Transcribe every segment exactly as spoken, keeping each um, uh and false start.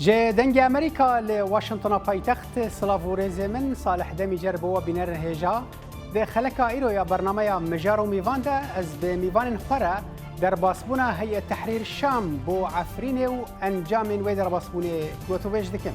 Ji Dengê Amerîka li Washingtona paytext, silav û rêzê min, Salih Demîcer bo we bînerên hêja. Di xeleka îro ya bernameya Mijar û Mîvan de ez bi mîvanên xwe re derbasbûna Heyet Tehrîr Şam bo Efrînê û encamên wê derbasbûnê gotûbêj dikim.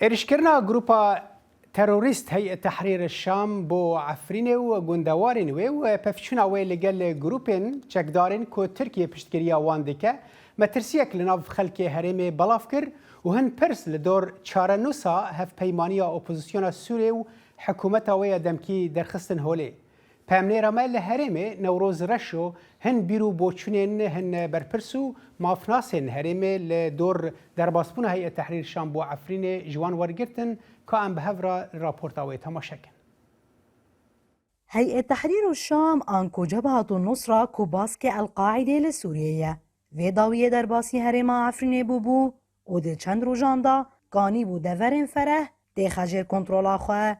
Êrişkirina grupa terorîst Heyet Tehrîr Şam bo Efrînê û gundewarên wê û pevçûna wê li gel grûpên çekdarên ku Tirkiye piştgiriya wan dike, metirsiyek li nav xelkê herêmê belav kir û hin pirs li dor çarenûsa hevpeymaniya opozisyona Sûriyê û hikûmeta wê ya demkî derxistin holê. Peyamnêra me li herêmê Newroz Reşo hin bîr û boçûnên hin berpirs û mafnasên herêmê li dor derbasbûna Heyet Tehrîr Şam bo Efrînê ji wan wergirtin, ka em bi hev re li raporta wê temaşe kin. Heyet Tehrîr û Şam an ku Cebhat û Nusra ku baskê El-Qaîdê li Sûriyê ye. Vê dawiyê derbasî herêma Efrînê bûbû û di çend rojan de ganîbû deverên fereh têxe jêr kontrola xwe.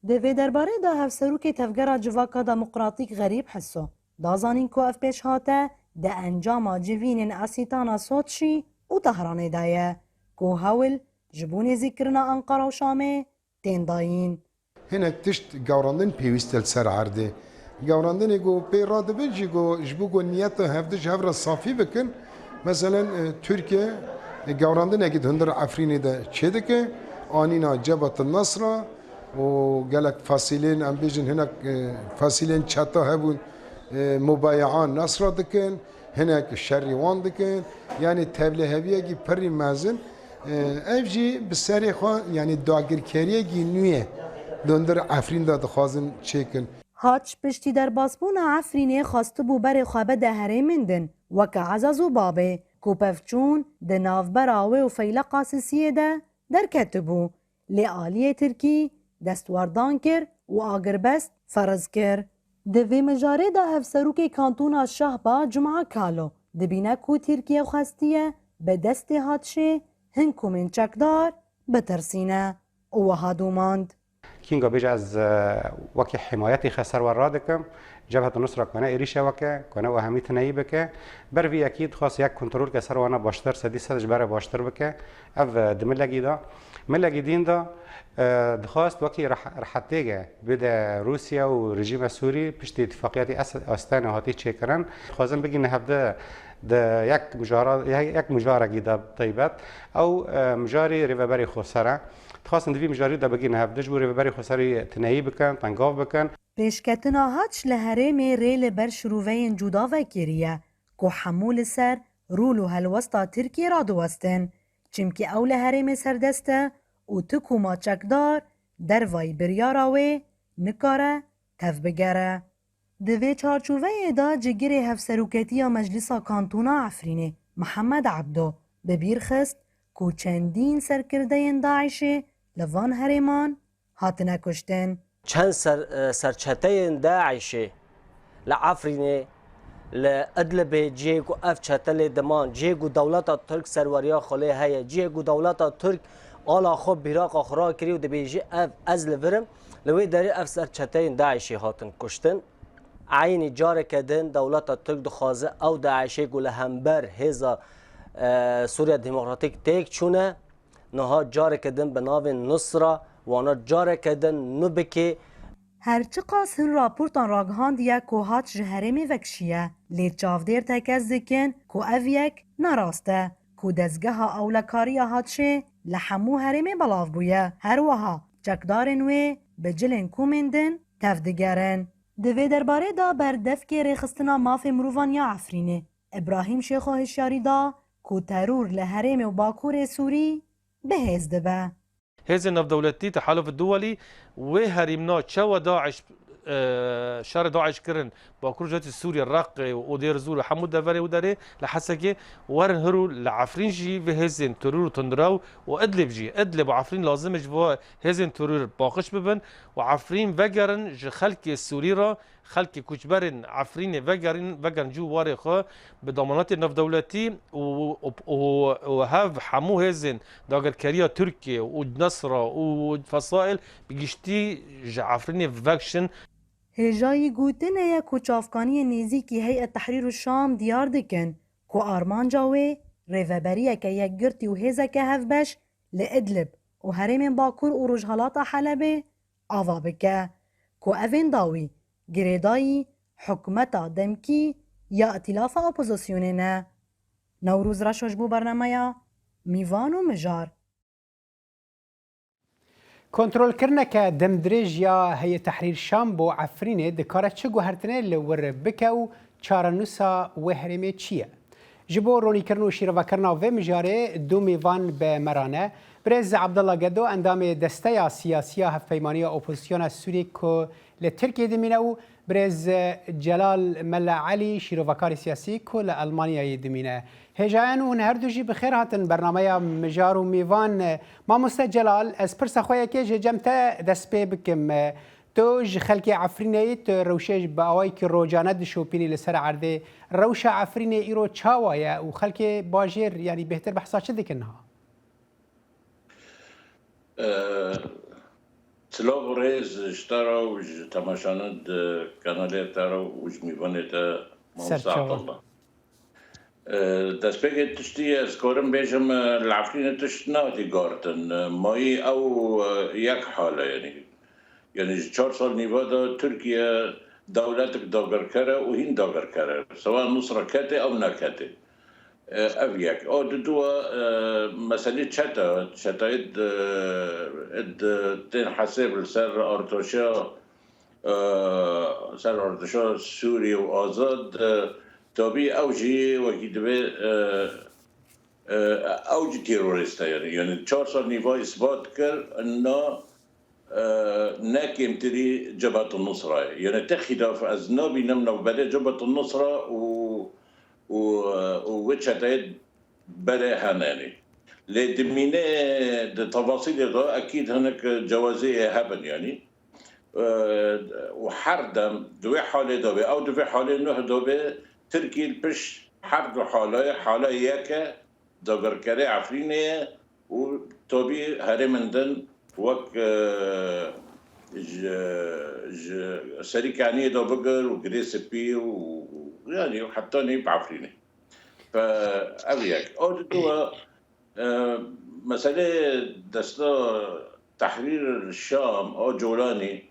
Di vê derbarê de Hevserokê Tevgera Civaka Demokratîk Xerîb Hiso da zanîn ku ev pêşhate di encama civînên Asîtana Soçî û Tehranê de ye, ku hewl ji bo nêzîkkirina Enqera û Şamê tên dayîn. Hinek tişt gewrandin pêwîst e li ser erdê. Gewrandinê ku pê radibin jî ku ji bo ku niyeta hevdi ji hev re safî bikin, meselen, e, Tirkiye, e, gewrandinekî di hundir Efrînê de çêdike, anîna Cebhat Nasra û gelek fasîlên, em bêjin hinek, e, fasîlên çeta hebûn, e, mubaye'a Nasra dikin, hinek şerî wan dikin. Yanî tevliheviyekî pirî mezin, e, ev jî bi serê xwe, yanî dagirkeriyekî nû ye li hundir Efrîn de dixwazin çêkin. Haç piştî derbasbûna Efrînê xwestibû berê xwe bide herêmên din, weke Ezez û Babê, ku pevçûn di navbera wê û Feyleqa Sisiyê de derketibû. Lê aliyê Tirkî destwerdan kir û agirbest ferz kir. Di vê mijarê de Hevserokê Kantona Şahba Cuma Kalo dibîne ku Tirkiye xwestiye bi destê Hatişê hin komên çekdar bitirsîne û wiha domand. Kînga bêje ez, e, wekî himayetî xwe ser we radikim. Cebhet Nusra ku ne êrîşe weke, ku ne we hemî tineyî bike. Ber vî yekî dixwest yek kontrol ke ser wana baştir, sedî sed ji bere baştir bike. Ev, e, di milegî de. Milegî dîn de, e, dixwest wekî reh-, rehetêge bide Rûsya û rejîme Sûrî piştî îtifaqiyetî Es-, Astene hatî çêkirin. Dixwazin bigîne hevdi di yek mijara, ye-, yek mijarekî de taybet. Ew, e, mijarî rêveberê xweser e. Dixwastin di vî mijarî de bigîne hevdi ji bo rêveberê xweserî tineyî bikin, tengav bikin. Pêşketina Haç li herêmê rê li ber şirûveyên cuda vekiriye ku hemû li ser rûl û helwesta Tirkiyê radiwestin, çimkî ew li herêmê serdest e û tu koma çekdar dervayî biryara wê nikare tevbigere. Di vê çarçoveyê de cigirê Hevseroketiya Meclisa Kantona Efrînê Mihemed Ebdo bi bîr xist ku çendîn serkirdeyên DAIŞê li van herêman hatine kuştin. Çend ser, e, serçeteyên DAIŞê li Efrînê, li Idlibê, cihê ku ev çete lê diman, cihê ku dewleta Tirk serweriya xwe lê heye, cihê ku dewleta Tirk ala xwe bîraqa xwe rakirî û dibêjî ev ez li vir im, li wê derê ev serçeteyên DAIŞê hatin kuştin. Eynî careke din dewleta Tirk dixwaze ew DAIŞê ku li hember hêza, e, Sûriya Demokratîk têk çûne, niha careke din bi navê Nusra wana careke din nû bikê. Her çiqas hin raportan ragihandiye ku Haç ji herêmê vekişiye, lê çavdêr tekez dikin ku ev yek ne rast e, ku dezgeha ewlekariya Haçê li hemû herêmê belav bûye. Her wiha çekdarên wê bi cilên komên din tevdigerin. Di vê derbarê de berdevkê Rêxistina Mafê Mirovan ya Efrînê, Îbrahîm Şêxo hişyarî da ku teror li herêmê û Bakurê Sûrî bi hêz dibe. Hêzên navdewletî, Tehaluf Duwelî, wê herîmna çawa DAIŞ e, şerê DAIŞ kirin, Bakur Rojhilatê Sûriyê, Reqê û Dêr Zûr û hemû deverê û derê li Hesekê, werin hir û li Efrîn jî vê hêzên teror û tundrew û Idlib jî, Idlib û Efrîn lazim e ji bo hêzên teror paqij bibin û Efrîn vegerin ji xelkê Sûrî re, xelkê koçberên Efrînê vegerin, vegerin cû warê xwe bi damanatê navdewletî û, û, û, û hev hemû hêzên dagirkeriya Tirkiye û Nesra û Fesail bi giştî ji Efrînê vekişin. Hêjayî gotinê ye ku çavkaniyên nêzîkî Heyet Tehrîr û Şam diyar dikin ku armanca wê rêveberiyeke yekgirtî û hêzeke hevbeş li Idlib û herêmên Bakur û Rojhelata Helebê ava bike, ku evên dawî girêdayî hikûmeta demkî ya îtîlafa opozisyonê ne. Newroz Reşo ji bo bernameya Mîvan û Mijar. Kontrolkirineke demdirêj ya Heyê Tehrîr Şam bo Efrînê dikare çi guhertinê li wir bike û çarenûsa wê herêmê çi ye? Ji bo ronîkirin û şîrovekirina vê mijarê du mêvan bi me re ne. Birêz Abdullah Gedo, endamê Desteya Siyasî ya Hevpeymaniya Opozisyona Sûriyê ku li Tirkiyê dimîne û birêz Celal Mela Elî, şîrovekarê siyasî ku li Elmanyayê dimîne. Hêjayên hûn her du jî bi xêr hatin bernameya Mijar û Mîvan. Mamoste Celal, ez pirsa xwe yekê ji cem te dest pê bikim. Tu ji xelkê Efrînê yî, tu rewşê bi awayekî rocane dişopînî li ser erdê. Rewşa Efrînê îro çawa ye û xelkê bajêr, yanî bêhtir behsa çi dikin niha? Silav û rêz ji te re û ji temaşanên di kanalê te re û ji mîvanê te, Mamoste Abdullah. Destpêkê tiştî ez karim bêjim, li Efrînê tişt nehatî guhertin. Mayî ew yek hal e, yanî. Yanî ji çar sal nîva de Tirkiye dewletek dagirker e û hîn dagirker e. Sewa Nusra ketê ew neketê. E, ev yek. O diduwa, e, meselê çete, çetayê di, di tên hesêb li ser artoşa, e, ser artoşa Sûrî û Azad, e, tabî ew jî wekî divê, e, e, ew jî terorîst e, yani. Yani çar sal nîva îsbat kir, na, e, ne kêmtirî Cebhet Nusra ye. Yani te xîlaf ez nabînim navberê Cebhet Nusra û û, û wê çeteyê berê hene, yanî. Lê dimîne di tefasîlê de ekîd hinek cewazê hebin, yanî. E, û her dem di wê halê de be, ew di vê halê nuh de be, Tirkî li pişt her du halayê, hala yek e, dagirkerê Efrînê ye û tabî herêmên din wek, e, ji, ji Serî Keniyê de bigir û Girê Spî û, yanî, heta nî bi Efrînê. Fe, ev yek. Ew diduwa, e, meselê desta Tehrîr Şam a Colanî,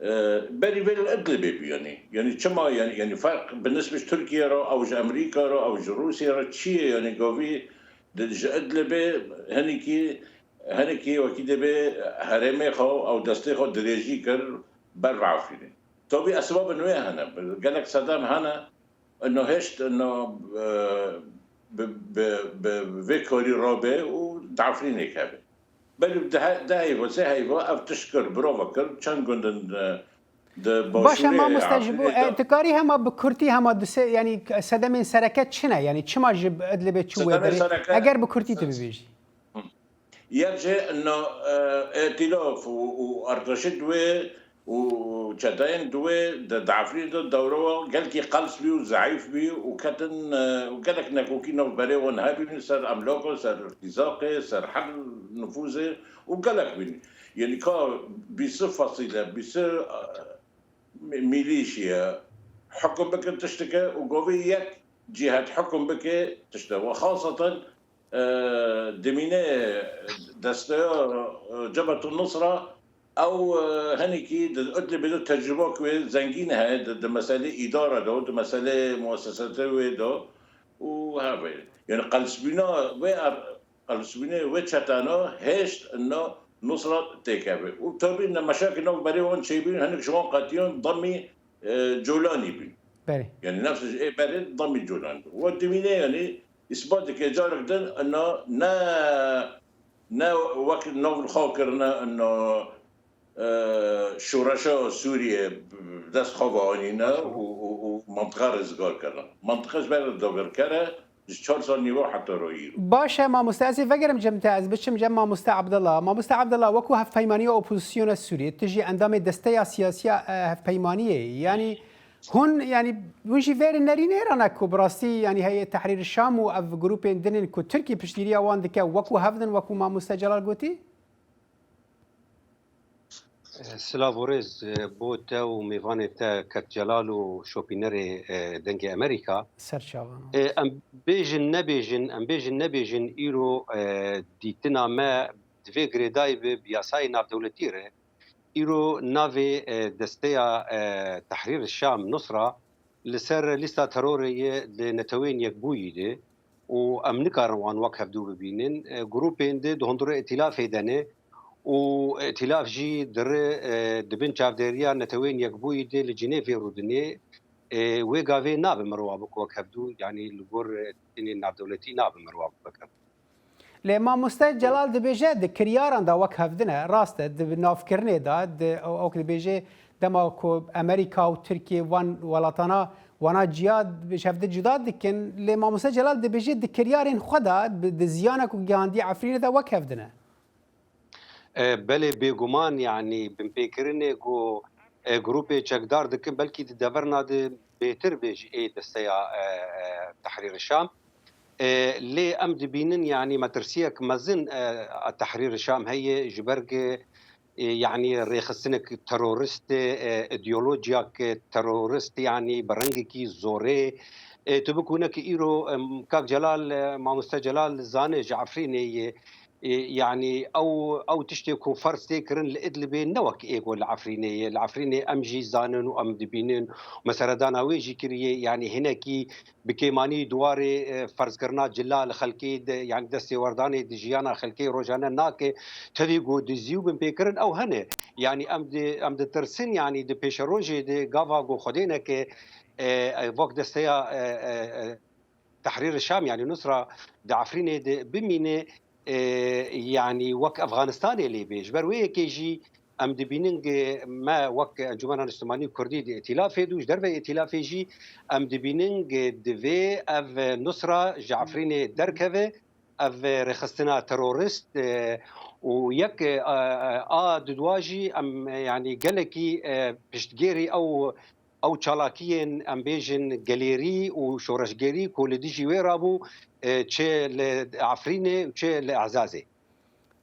e, berî vê li Idlibê bû, yanî. Yanî çima, yanî, yanî ferq bi nisbet ji Tirkiye re, ew ji Amerîka re, ew ji Rûsya re çi ye? Yanî gavî di, ji Idlibê hinekî, hinekî wekî dibê herêmê xwe, ew destê xwe dirêjî kir ber ve Efrînê. Tabî esbabên wê hene, gelek sedem hene, ino hêşt, ino, e, bi, bi, bi vê karî rabe û di Efrînê keve. Belê di he-, di heyva, sê heyva ev tişt kir, birava kir, çend gundin, e, di Baş e, başûrê mamoste, ji bo, Efrînê e, de. Dikarî hema bi kurtî, hema du sê, yanî sedemên sereke çi ne? Yanî çima ji Idlibê çû wê Sedemên derê? Sereke Eger bi kurtî tu bibêjî. Yek jê ino, e, îtîlaf û, û artêşê di wê û çeteyên di wê di, di Efrînê de dewre wan gelkî qels bî û zeîf bî û ketin, e, û gelek nekokî navberê wan hebîn ser emlako, ser îrtîzaqê, ser her nifûzê û gelek bîn. Yanî ka bîsî fesîle, bîsî, e, mî-, mîlîşiye hukum bikin tiştike û govî yek cîhet hukum bike tişte. Ve xaseten e, dimîne desteya, e, Cebhetun Nusra, ew, e, hinekî di Idlibê de tecrûba ku wê zengîn heye, di, di meselê îdare de, di meselê muesesatê wê de û hevê. Yani qelsbîna wê er-, qelsbînê wê çetena hêşt ina Nusra têkeve. Û tabî ne meşakî nav berê wan çêbîn, hinek ji wan qetiyan demî, e, Colanî bîn. Belê. Yani nefs ji ê berê demî Colanî bîn. Wa dimîne yani îsbat dike carek din ina ne, ne wek nav li xwe kirine, ina, e, şoreşa Sûriyê bi dest xwe ve anîne û, û, û mantiqa rizgar kirine. Mantiqa ji ber dagirker e, ji çar sal nîvo heta ro îro. Baş e, mamoste, ez ê vegerim cem te, ez biçim cem mamoste Abdullah. Mamoste Abdullah, wekû hevpeymaniya opozisyona Sûriyê, tu jî endamê desteya siyasiya, e, hevpeymaniyê yî. Yanî hûn, yanî hûn jî vê nerînê re ne ku bi rastî, yanî Heyet Tehrîr Şam û ev grûpên din in ku Tirkî piştgiriya wan dike, wekû hev din, wekû mamoste Celal gotî? Silav û rêz, e, bo te û mêvanê te kek Celal û şopînerê, e, Dengê Amerîka. Ser çavan. E, em bêjin nebêjin, em bêjin nebêjin, îro, e, dîtina me divê girêdayî bi, bi yasayê navdewletî re. Îro navê, e, desteya, e, Tehrîr Şam, Nusra, li ser lîsta terorê ye li Neteweyên Yekbûyî de û em nikarin wan wek hevdû bibînin. E, grûpên di di hundirê îtîlafê de ne û îtîlaf jî di ri, e, di bin çavdêriya Neteweyên Yekbûyî de li Cinêvê rûdinê. E, wê gavê nabe mirov wek hevdû, yanî li gor, e, dinên navdewletî nabe mirov wek hevdû. Lê mamoste Celal dibêje di kiryaran de wek hevdin e, rast e, di navkirinê de, di, ewk dibêje dema ku Amerîka û Tirkiye van welatana wana ciya ji hevdin cuda dikin, lê mamoste Celal dibêje di kiryarên xwe de, bi, di ziyana ku gihandî Efrînê de wek hevdin e. E, belê, bêguman, yanî binpêkirinê ku, e, grûpê çekdar dikin, belkî di deverna de bêtir bê ji ê desteya, e, e, Tehrîr Şam. E, lê em dibînin, yanî metirsiyek mezin, e, a Tehrîr Şam heye, ji ber ku, e, yanî rêxistinek terorist e, e, îdeolojiyek terorist, yanî bi rengekî zorê. E, tu bikûne ki îro, em, kak Celal, e, mamoste Celal zane ji Efrînê ye. E, yanî ew, ew tiştê ku ferz tê kirin li Idlibê ne wek ê ku li Efrînê ye. Li Efrînê em jî zanin û em dibînin. Me seredana wê jî kiriye. Yanî hinekî bi kêmanî di warê, e, ferzkirina cila li xelkê de, yanî destêwerdanê di jiyana xelkê rojane nake, tevî ku dizî û binpêkirin ew hene. Yanî em di, em ditirsin, yanî di pêşerojê de gava ku Xwedê neke, e, e, wek desteya, e, e, e, Tehrîr Şam, yanî Nusra di Efrînê de bimîne, e, yanî wek Efxanistanê lê bê. Ji ber wê yekê jî em dibînin ku me wek Encûmena Niştimanî Kurdî di îtîlafê de û ji derveyî îtîlafê jî em dibînin ku divê ev Nusra ji Efrînê derkeve, ev rêxistina terorist, e, û yek, e, a, a didwa jî em, e, yanî gelekî, e, piştgêrî ew, ew çalakiyên, em bêjin, gelêrî û şoreşgerî ku li dijî wê rabû, e, çi li Efrînê û çi li Ezazê.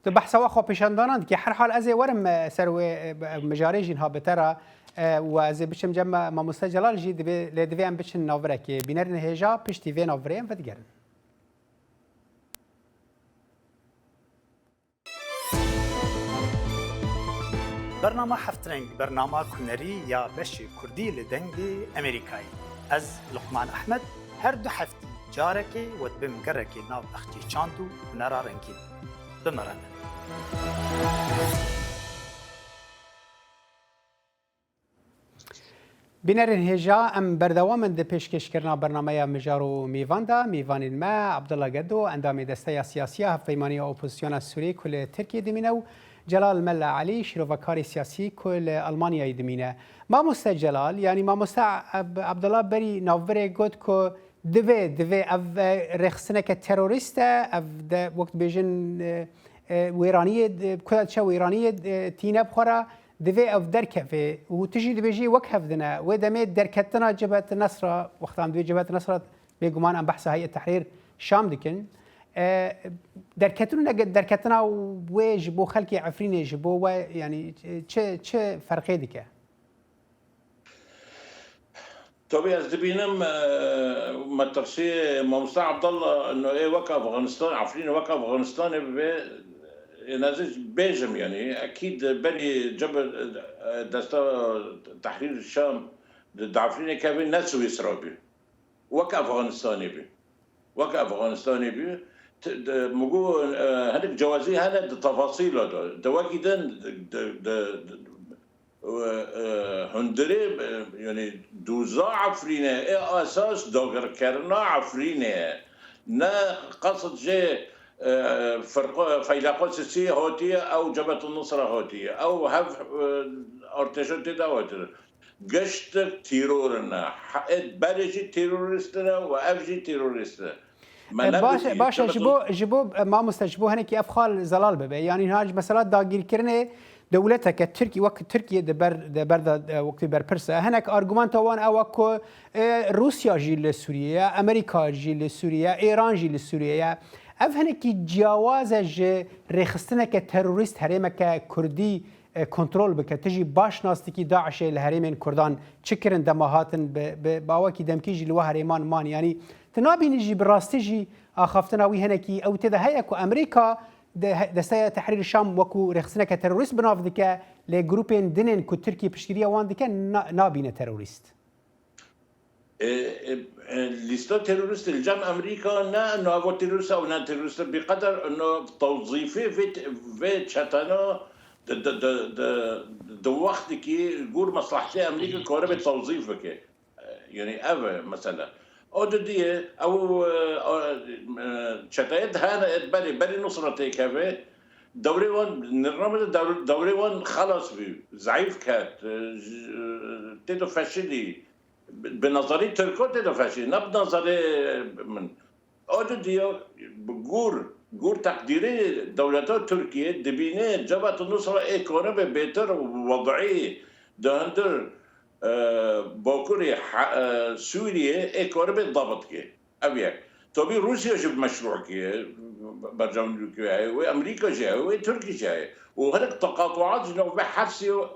Tu behsa we xwepêşandanan dikî. Her hal ez ê werim, e, ser wê, e, mijarê jî niha bi te re, e, û ez ê biçim cem me-, mamoste Celal jî dibê, lê divê em biçin navbirekê. Bînerên hêja piştî vê navbirê em vedigerin. Bernama Heftreng, bernama hunerî ya beşê kurdî li Dengê Amerîkayê. Ez, Luqman Ehmed, her du heftî carekê we dibim gerekê nav bexçê çand û hunera rengîn. Bi me re ne. Bînerên hêja, em berdewam in di pêşkêşkirina bernameya Mijar û Mîvan de. Mîvanên me, Abdullah Gedo, endamê Desteya Siyasî ya Hevpeymaniya Opozisyona Sûriyê ku li Tirkiyê dimîne, û Celal Mella Elî, şîrovekarê siyasî ku li Almanyayê dimîne. Mamoste Celal, yanî Mamoste Ab-, Abdullah berî navbirê got ku divê, divê ev, e, rêxistineke terorîst e, ev de wek dibêjin, e, e, wêraniyê, e, ku çe wêraniyê, e, tîne bi xwe re. Divê ev derkeve û tu jî dibêjî wek hev dine. Wê demê derketina Cebhet Nesra, wextan divê Cebhet Nesra, bêguman em behsa Heyet Tehrîr Şam dikin. E, derketin û nege-, derketina wê ji bo xelkê Efrînê, ji bo we, yanî çi, çi ferqê dike? Tabî ez dibînim, e, metirsiyê Mamoste Abdallah, no ê wek Afganistan, Efrînê wek Afganistanê bibe, ê nezî bêjim, yanî ekîd berî cebe, e, desta Tehrîr Şam di, di Efrînê kevin ne Swîsra bî. Wek Afganistanê bî. Wek Afganistanê bî. T-, de, min got, e, hinek cewazî hene di tefasîla de. Di wekî din, di, di, di, di, e, e, hundirê, e, yanî doza Efrînê, ê esas dagirkerina Efrînê ye. Ne qesid jê e, firqo, Feylaqo Sisî hatiye, ew Cebhetun Nusra hatiye. Ew hev, e, artêşa tê de hatiye. Giştik teror in e. He-, ê berê jî terorîst in e û ev jî terorîst in e. Me E, baş, nebihî, baş e, ji Cebhetun bo, ji bo, e, mamoste, ji bo hinekî ev xal zelal bibe. Yanî niha mesela dagîrkirinê dewleteke Tirkî, wek Tirkiye di ber, di ber de, e, wekî berpirs e. Hinek argumenta wan ew e ku, e, Rûsya jî li Sûriye ye, Amerîka jî li Sûriye ye, Êran jî li Sûriye ye. Ev hinekî ciyawaz e ji rêxistineke terorîst herêmeke Kurdî, e, kontrol bike. Tu jî baş nas dikî DAIŞê li herêmên Kurdan çi kirin dema hatin bi, bi, bi awakî demkî jî li we herêman man. Yanî tu nabînî jî bi rastî jî axaftina wî hinekî ew tê de heye ku Amerîka de, Desteya Tehrîr Şam wekû rêxistineke terorîst bi nav dike, lê grûpên din ên ku Tirkiye piştgiriya wan dike na-, nabîne terorîst. E, e, e, lîsta terorîstê li cem Amerîka ne nava terorîst ew ne terorîst e, bi qeder no tewzîfê vê, vê çetena di, di, di, di, di wextekî gor meslahçê Amerîka karibe tewzîf bike. E, yanî ev e mesele. O di diye ew, e, e, çeteyê di hene, e, berê, berê Nusra têkeve, dewrê wan, nirname de dewr-, dewrê wan xelas bû, zayîf ket, e, j-, e, tê de feşilî. Bi, bi nazarî Tirko tê de feşî, ne bi nazarê min. O di diya bi gor, gor teqdîrê dewleta Tirkiye dibîne Cebhet Nusra ê karibe bêtir û wed'î di hundir, e, bakurê he-, e, Sûriyê ê karibe dabit ke. Ev yek. Tabî Rûsya jî bi meşrû kiriye, bercewendî kiriye, wê Amerîka jî heye, wê Tirkî jî heye. Û hinek teqatuat ji nav vê her sê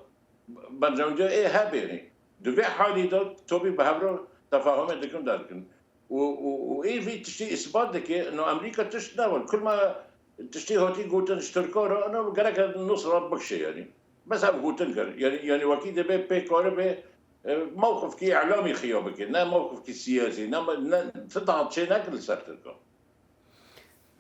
bercewendî ê hebênê. Di vê halî de tabî bi hev re tefahumê dikin derdikin. Û, û, û ê vî tiştî îsbat dike, no Amerîka tişt nebin. Kulma tiştî hatî gotin ji Tirka re, no gerek Nusra bikişe yanî. Bes ev gotin kir. Yanî, yanî wekî dibê pê karibe, e, mewqifkî îlamî xiya bike, ne mewqifkî siyasî, ne, ne, ti da çê nekir li ser Tirka.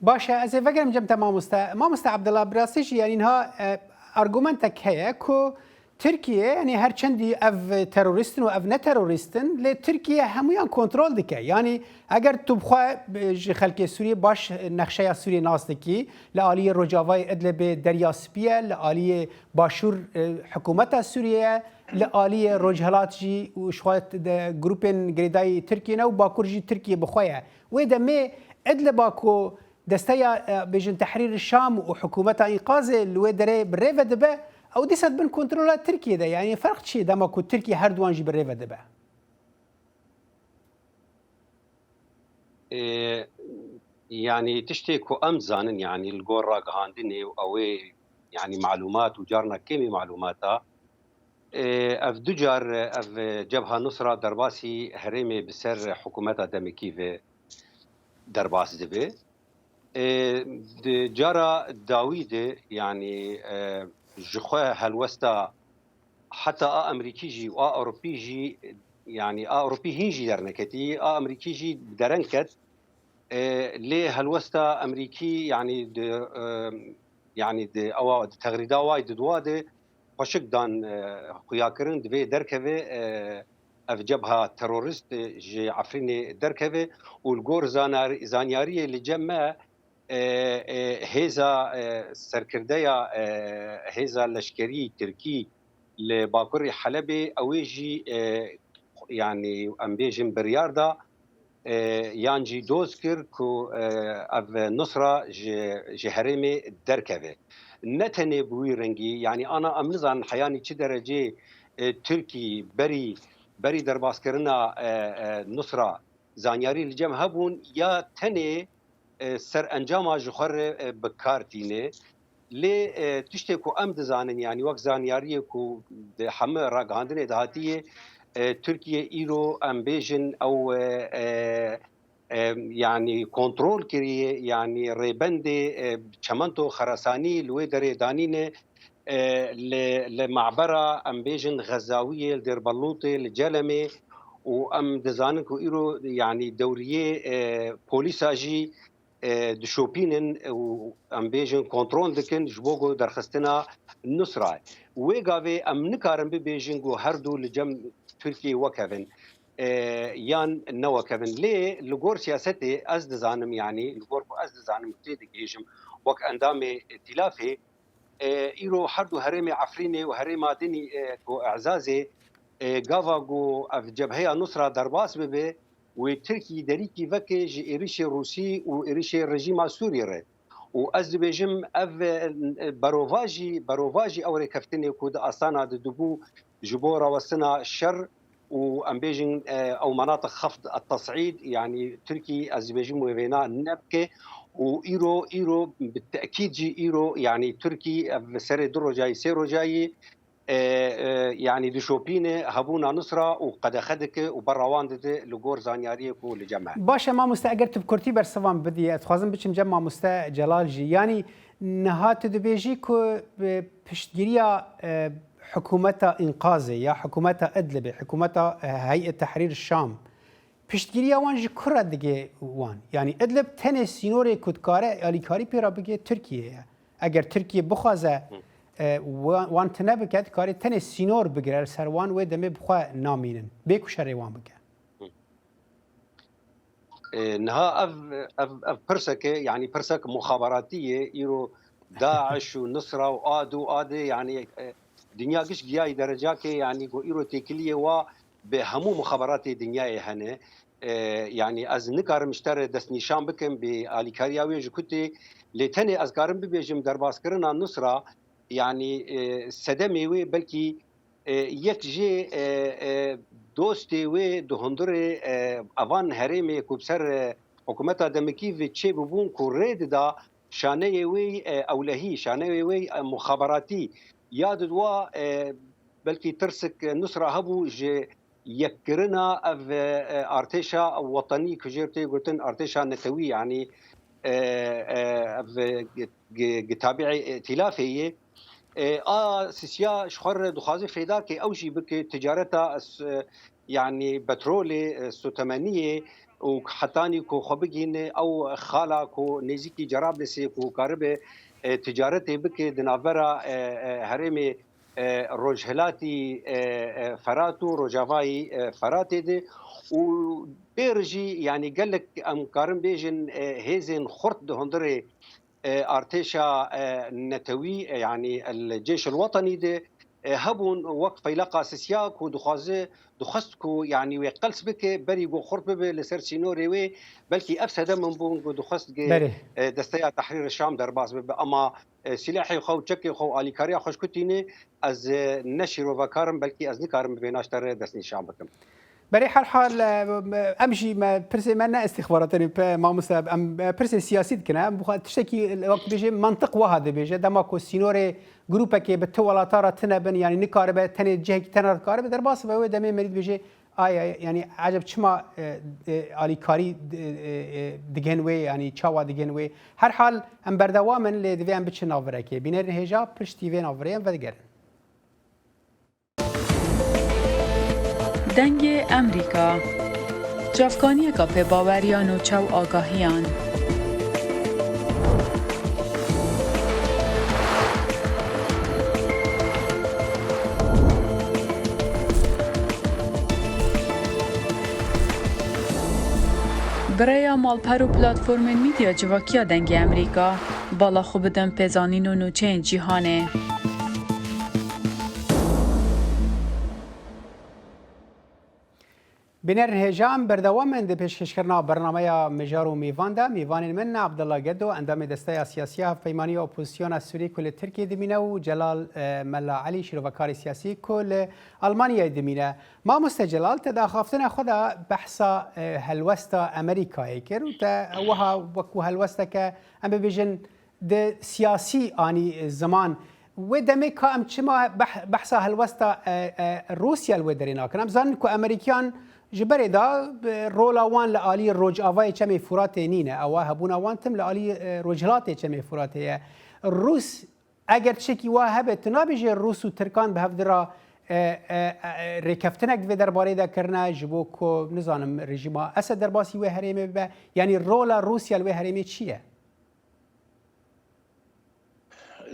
Baş e, ez ê vegerim cem te mamoste. Mamoste Abdullah, bi rastî jî, yanî niha, e, argumentek heye ku Tirkiye, yanî her çendî ev terorîst in û ev ne terorîst in, lê Tirkiye hemûyan kontrol dike. Yanî eger tu bi xwe, e, ji xelkê Sûriyê baş nexşeya Sûriyê nas dikî, li aliyê Rojavayê Idlibê Derya Spî ye, li aliyê Başûr, e, hikûmeta Sûriyê ye, li aliyê Rojhilat jî û ji xwe de grûpên girêdayî Tirkiye ne û Bakur jî Tirkiye bi xwe ye. Wê demê Idliba ku Desteya, e, bêjin Tehrîr Şam û Hikûmeta Înqazê li wê derê bi rê ve dibe, ew dîsa di bin kontrola Tirkiyê de. Yanî ferq çi ye dema ku Tirkiye her duwan jî bi rê ve dibe? Ê, yanî tiştê ku em dizanin, yanî li gor ragihandinê û ew ê, yanî malûmat û carna kêmî malûmata, ê, ev du car, ev Cebha Nusra derbasî herêmê bi ser hikûmeta demekî ve derbas dibe. Ê, di cara dawî de, yanî, e, ji xwe helwesta heta a Amerîkî jî û a Ewropî jî, yanî a Ewropî hîn jî derneketî, a Amerîkî jî dereng ket. E, lê helwesta Amerîkî, yanî di, e, yanî di ewa, di texrîda wayî di dua de xweşik dan, e, xuyakirin, divê derkeve, e, ev cebha terorîst, e, ji Efrînê derkeve û li gor zanar-, zanyariyê li cem me, e, e, hêza, e, serkirdeya, e, hêza leşkerî Tirkî li bakurê Helebê, ew ê jî, e, yanî em bêjin biryar da, e, yan jî doz kir ku, e, ev Nusra ji, ji herêmê derkeve. Ne tenê bi wî rengî, yanî ana em nizanin heyanî çi derecê, e, Tirkî berî, berî derbaskirina, e, e, Nusra zanyarî li cem hebûn ya tenê, e, serencama ji xwe re, e, bi kar tîne. Lê, e, tiştê ku em dizanin, yanî wek zanyariyê ku di heme ragihandinê de hatiye, e, Tirkiye îro em bêjin ew, e, e, e, yanî kontrol kiriye, yanî rêbendê, e, çemento Xerasanî li wê derê danîne, e, li, li mabera, em bêjin, Xezawiyê, li Dêrbelûtê, li Celemê û em dizanin ku îro, yanî dewriyê, e, polîsa jî, e, dişopînin û em bêjin kontrol dikin ji bo ku derxistina Nusra. Wê gavê em nikarin bibêjin ku her du li cem Tirkiyê wekevin, e, yan newekevin. Lê li gor siyasetê ez dizanim, yanî li gor ku ez dizanim, tê digihêjim wek endamê îtîlafê. E, îro her du herêmê Efrînê û herêma dinî, e, ku Ezazê, e, gava ku ev cebheya Nusra derbas bibe, wê Tirkî derîkî veke ji êrişê Rûsî û êrişê rejîma Sûrî re. Û ez dibêjim, ev, e, berovajî, berovajî ew rêkeftinê ku di astana de dibû ji bo rawestina şer û, em bêjin, e, ew menatiq xeft et-tes'îd, yanî Tirkî, ez dibêjim, wê vêna nebike. Û îro, îro bi tekîd jî îro, yanî Tirkî ev serê du rojayî, sê rojayî, e, e, yanî dişopîne hebûna Nusra û qedexe dike û berra wan dide li gor zanyariyê ku li cem me. Baş e mamoste, eger tu bi kurtî bersivan bidî, ez dixwazim biçim cem mamoste Celal jî. Yanî niha tu dibêjî ku, e, piştgiriya, e, hikûmeta Înqazê ya hikûmeta Idlibê, hikûmeta, e, Heyet Tehrîr Şam, piştgiriya wan ji ku re digê wan? Yanî Idlib tenê sînorê ku dikare alîkarî pê re bike Tirkiye ye. Eger Tirkiye bixwaze, Hı. e, wa-, wan tune bike, dikare tenê sînor bigire, li ser wan wê demê bi xwe namînin. Bê ku şerê wan bike. Hı. E, niha ev, ev, ev pirseke, yanî pirsek muxaberatî ye. Îro DAIŞ û Nusra û ad û adê, yanî, e, dinya giş giyayî derecakê, yanî ku îro têkiliyê wa bi hemû muxaberatê dinyayê hene. E, yanî ez nikarim ji te re destnîşan bikim bi alîkariya wê ji ku tê, lê tenê ez karim bibêjim derbaskirina Nusra, yanî, e, sedemê wê belkî, e, yek jê, e, e, dostê wê di hundirê, e, evan herêmê ku bi ser, e, hikûmeta demikî ve çêbibûn ku rê dida şaneyê wê, e, ewlehî, şaneyê wê, e, muxaberatî ya didwa, e, belkî tirsik Nusra hebû ji yekkirina ev, e, artêşa wetenî ku jê tê gotin artêşa netewî, yanî, e, e, ev, e, gi-, gi-, gi tabî îtîlafê yê. E, a sisiya ji xwe re dixwaze fêdakê ew jî bike ticareta, e, yanî petrolê, e, sotemeniyê û hetanî ku xwe bigihîne ew xala ku nêzîkî Cerablisê ku karibe, e, ticaretê bike di navbera, e, e, herêmê, e, rojhilatî, e, e, Ferat û rojavayî, e, Feratê de û pê re jî, yanî gelek em karin bêjin, e, hêzên xurt di hundirê, e, artêşa, e, netewî, e, yanî el Cêş el Wetenî de, e, hebûn wek feyleqa sisiya ku dixwaze, dixwest ku yanî wê qels bike, berî ku xurt bibe li ser sînorê wê, belkî ev sedem in bûn ku dixwest ge, Berê. e, desteya Tehrîr Şam derbas bibe. Ama, e, silahê xwe û çekê xwe û alîkariya xwe ji ku tîne, ez, e, ne şîrovekar im, belkî ez nikarim bi vêna ji te re destnîşan bikim. Berê her hal, e, em jî me pirsê me ne istîxbaratê ne, pe-, mamoste, em, e, pirsê siyasî dikine. Em bi xwe tiştekî, wek dibêje, mantiq wiha dibêje. Dema ku sînorê grûpekê bi tu welata re tune bin, yanî nikaribe tenê cihekî tena dikaribe, derbas be wê demê merî dibêje, ay, ay, yanî eceb çima, e, e, alîkarî, e, e, e, digên wê, yanî çawa digên wê? Her hal em berdewam in, lê divê em biçin navbirekê. Bînerên hêja piştî vê navbirê em vedigerin. Dengê Emerîka. Çavkaniyeka pê baweriya nûçe û agahiyan. Bi rêya malper û platformên medya civakiya Dengê Emerîka, bala xwe bidin pêzanîn û nûçeyên cîhanê. Bînerên hêja, em berdewam in di pêşkêşkirina bernameya Mijar û Mêvan de. Mêvanên min Abdullah Gedo, endamê Desteya Siyasî ya Hevpeymaniya Opozisyona Sûrî ku li Tirkiyê dimîne, û Celal, e, Mela Elî, şîrovekarê siyasî ku li Almanyayê dimîne. Mamoste Celal, te di axaftina xwe de behsa, e, helwesta Amerîkayê kir û te wiha wekû helwesteke, em bibêjin, di siyasî anî ziman. Wê demê ka em çima beh-, behsa helwesta, e, e, Rûsya li wê derê nakin? Em zanin ku Amerîkiyan ji berê de, e, rola wan li alî Rojavayê Çemê Furatê nîne. Ewa hebûna wan tim li alî, e, Rojhilatê Çemê Furatê ye. Rûs, eger tiştekî wa hebe, tu nabêjê Rûs û Tirkan bi hev di re, e, e, e, rêkeftinek di vê derbarê de kirine, ji bo ku, nizanim, rejîma Esed derbasî wê herêmê bibe? Yanî rola Rûsya li wê herêmê çi ye?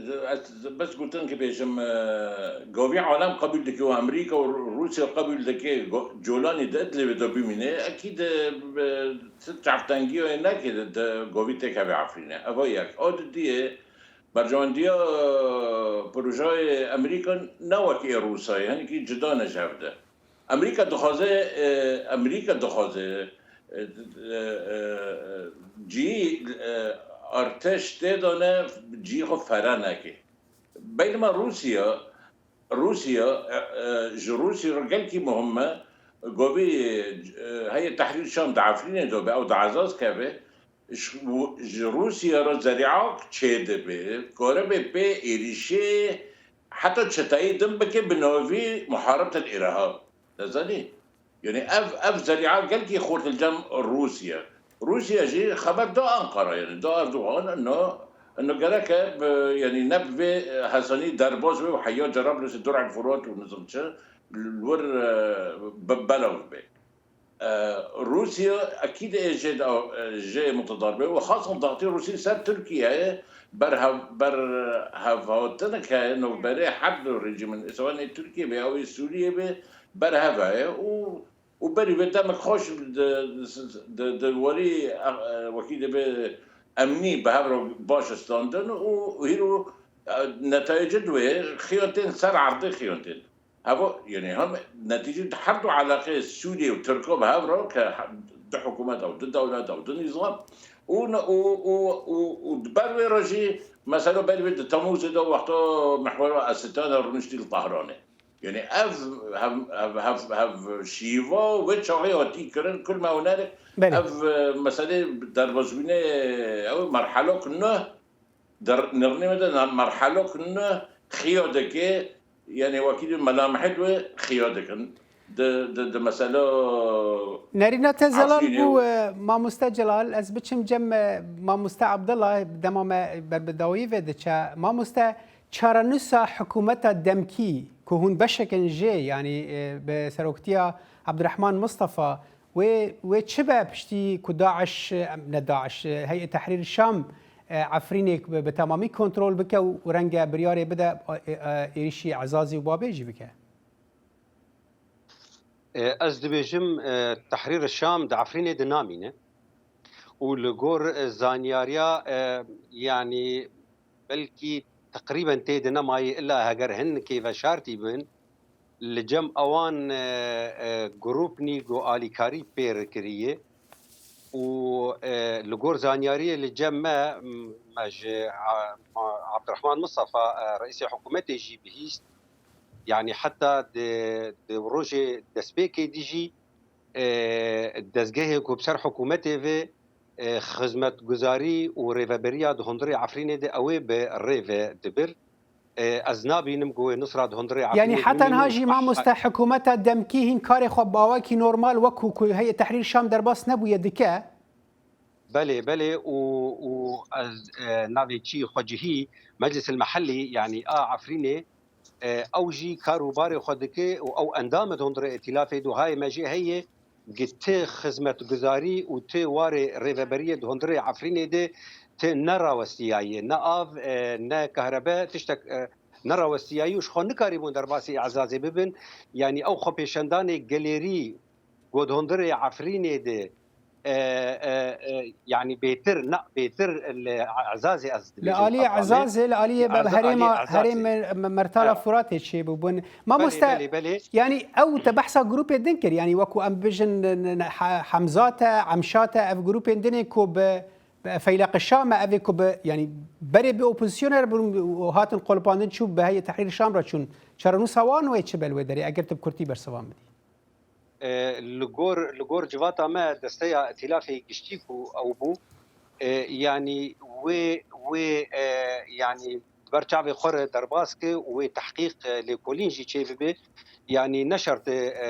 Ez bes gotin ki bêjim, e, govî alem qebûl dike û Amerîka û Rûsya qebûl dike go-, Colanî di Idlibê de bimîne. Ekîd, e, bi çavtengiya neke di, di govî têkeve Efrînê. Eva yek. A didiyê, berjewendiya, e, projeyê Amerîka ne wek ê Rûsayê, hinekî cida ne ji hev de. Amerîka dixwaze, e, Amerîka dixwaze, e, e, e, cî, e, artêş tê de ne, cî xwe fere neke. Beynima Rûsya, Rûsya, e, e, ji Rûsya re gelkî muhim e. Govî, e, heye Tehrîr Şam di Efrînê de be, ew diezaz keve. Ji, ji Rûsya re zerîak çêdibe, karibe pê êrîşê heta çeteyî din bike bi navî muharibet el îrehab. Dezanî? Yanî ev, ev zerîa gelkî xurt li cem Rûsya. Rûsya jî xeber da Ankara, yanî da Erdogan, ino, ino gereke bi, yanî ne bi vê hesanî derbas be û heya Cerablusê, Dur'el Furat û nizam çi, li wir, e, bi belav be. E, Rûsya ekîd ê jê de, e, jê mutedar be û xasan daxtî Rûsî ser Tirkiyeyê berhev-, berhevhatineke navberê her du rejîmin, sewanê Tirkiyê be, ew ê Sûriyê be, berhev e û, û berî vê demek xweş di, di, di warî, e, wekî dibe emnî bi hev re baş standin û hîro, e, netayecê di wê xiyan tên ser erdê xiyan tên. Heva, yanî hem netîce di her du eleqeyê Sûriyê û Tirka bi hev re ke he-, du hikûmet ew, du dewlet ew, du nîzam û ne, û, û, û, û di ber wê re jî mesela ber wê di Temûzê de wexta mihwera Esitane rûniştî li Tehranê. Yanî ev hev, hev, hev, hev şîva wê çaxê hatî kirin, kul me hunerê Belê. Ev, e, meselê derbasbûnê ew merhelok nuh Der-, nirnê me de na-, merhelok ne xiya dike, yanî wekî di melamehê wê xiya dikin. Di, di, di mesela Nerîna te zelal Efrînê bû, û e, mamoste Celal, ez biçim cem, e, mamoste Abdullah, dema me ber bi dawiyê ve diçe. Mamoste, çarenûsa hikûmeta demkî ku hûn beşek in jê, yanî, e, bi seroktiya Abdurrahman Mustafa, Wê, wê çi be piştî ku DAIŞ, em, ne DAIŞ, Heyê Tehrîr Şam, e, Efrînê bi, bi temamî kontrol bike û renge biryarê bide, e, e, êrişî Ezazî û Babê jî bike? E, ez dibêjim, e, Tehrîr Şam di Efrînê de namîne û li gor, e, zanyariya, e, yanî belkî teqrîben tê de nemayê, illa heger hin kêveşartî bin, li cem ewan, e, e, grûpnî ku alîkarî pê re kiriye û, e, li gor zanyariyê li cem me, m-, me ji, a, ma-, Abdurrahman Mustafa, e, reîsê hikûmetê jî bihîst. Yanî heta di, di rojê destpêkê dî jî, e, dezgehê ku bi ser hikûmetê ve, e, xizmetguzarî û rêveberiya di hundirê Efrînê de ew ê bi rê ve dibir. E, ez nabînim ku wê Nusra di hundirê Efrînê Yanî heta niha bimîne û jî, mamoste, hikûmeta demkî hîn karê xwe bi awakî normal, wekû ku Heyê Tehrîr Şam derbas nebûye, dike? Belê, belê, û, û ez, e, navê çî xwecihî, Meclis el Mehellî, yanî a Efrînê, e, ew jî kar û barê xwe dike û ew endam e di hundirê îtîlafê de û hayê me jî heye, gi ti xizmetguzarî û ti warê rêveberiyê di hundirê Efrînê de ti nerawestiyaye, ne av, e, ne kahrebe, tiştek, e, nerawestiyaye û ji xwe nikarîbûn derbasî Ezazê bibin. Yanî ew xwepêşandanê gelêrî ku di hundirê Efrînê de, e, e, e, yanî bêtir, na, bêtir li Ezazê ez Li dibêjim aliyê Efranê. Ezazê, li aliyê Li be-, Eza-, herêma, aliyê Ezazê. herêmê me-, Mertala Ha. Furatê çêbûbûn. Belê, Mamoste, belê, belê. yanî ew te behsa grûpê din kir, yanî wekû em bijin, n-, n-, he-, Hemzat e, Emşat e, ev grûpên dinê ku bi, bi Feyleq Şam e, ev ê ku bi, yanî berê bi opozîsyonê re bûn û hatin qolipandin, çû bi Heyê Tehrîr Şam re çûn. Çarenûsa wan wê çi be li wê derê, eger tu bi kurtî bersivan bidî? E, li gor, li gor civata me desteya îtîlafê giştî ku ew bû, e, yanî wê, wê, e, yanî di ber çavê xwe re derbas ke û wê tehqîq, e, lêkolîn jî çêbibe. Yanî ne şert e, e,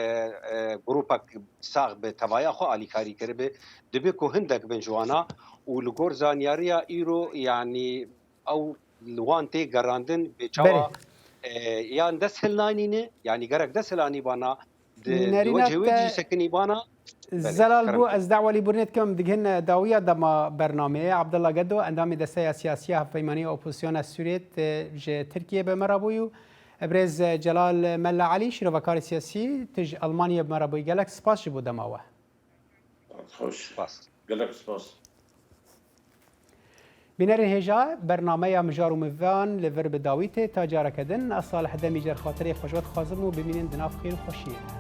e, grûpek sax bi tevaya xwe alîkarî kiribe. Dibe ku hindek bin ji wana û li gor zanyariya îro, yanî ew li wan tê gerandin bê çawa, Belê. e, yan dest hilnanîne, yanî gerek dest hilanî bana, di, di Nerîna wecê wê te jî sekinî bana, Zelal bû, ez dawa lîbûrînê dikim, em digihîn dawiya dema bernameyê. Abdullah Gedo, endamê Desteya Siyasî ya Hevpeymanî ya Opozisyona Sûriyê, e, ji Tirkiyê bi me re bûyî û birêz Celal Mella Elî, şîrovekarê siyasî, tu ji Elmanyayê bi me re bûyî. Gelek spas ji bo dema we. Xweş. Spas. Gelek spas. Bînerên hêja, bernameya Mijar û Mivan li vir bi dawî tê, ta careke din, ez Salih Demî ji xatirê xwe ji we dixwazim û bimînin di nav xêr û xweşiyê.